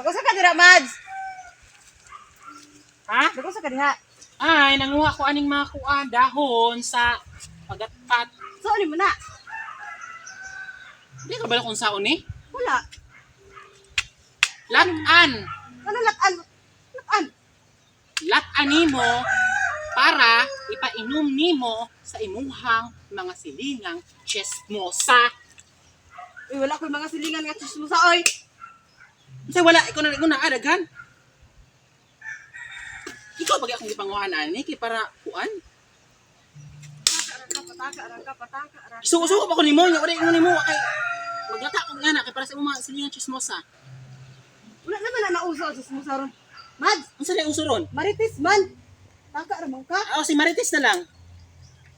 Nag-usa ka dira, Mads. Ha? Nag-usa ka diha. Ay, nanguha ko aning mga kuan dahon sa pagatpat. So, ano mo na? Hindi ka bala kung saon eh? Wala. Latan. Ano latan? Latan. Latan nimo para ipainom nimo sa imuhang mga silingang chismosa. Uy, wala ko'y mga silingan nga chismosa, oy. Kasi wala, ikaw na ikaw na adaghan. Ikaw pag akong gipanguhaan ani kay para kuan. Pataka ra ka, pataka ra ka, pataka ra ka. Suko-suko pa ko nimo, nya wala ingon nimo kay maglata ko nga na kay para sa imong mga silingang chismosa. Wala naman na nauso ang chismosa ron. Mads, Unsa na uso ron? Marites man. Taka ra man ka. Ah, si Marites na lang.